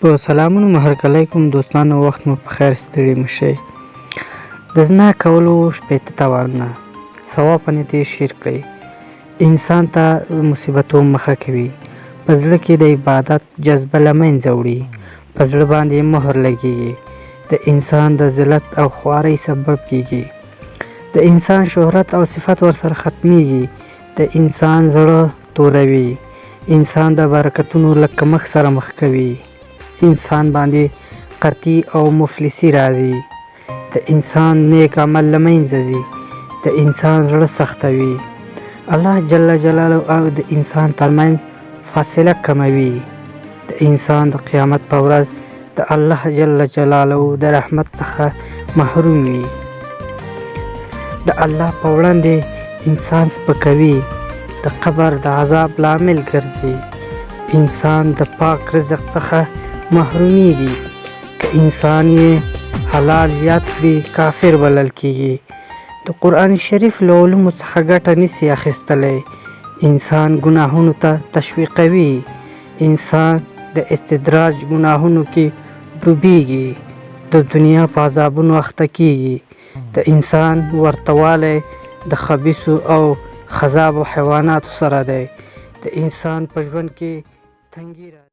په سلامونو مو هرکلی کوم دوستانو، وخت مو په خیر، ستړي مه شئ. د زنا کولو 60 تاوانونه ثواب په نیت یې شیر کړئ. انسان ته مصیبتو مخه کوي، په زړه کې د عبادت جذبه له منځه وړي، په زړه باندې مهر لګیږي، د انسان د ذلت او خوارۍ سبب کیږي، د انسان شهرت او صفت ورسره ختمیږي، د انسان زړه توروي، انسان د برکتونو له کمښت سره مخ کوي، انسان باندې قطعي او مفلسي راځي، د انسان نیک عمل له منځه ځي، د انسان زړه سختوي، الله جل جلاله او د انسان ترمنځ فاصله کموي، د انسان د قیامت په ورځ د الله جل جلاله د رحمت څخه محروم وي، د الله په وړاندې انسان سپکوي، د قبر د عذاب لامل ګرځي، انسان د پاک رزق څخه محرومیږي، که انسان یې حلال یاد کړي کافر بلل کیږي، د قرآن شریف له علومو څخه ګټه نسی اخیستلی، انسان ګناهونو ته تشویقوي، انسان د استدراج ګناهونو کې ډوبیږي، د دنیا په عذابونو اخته کیږي، د انسان ورته والی د خبیثو او خذابو حیواناتو سره دی، د انسان په ژوند کې تنګي راځي.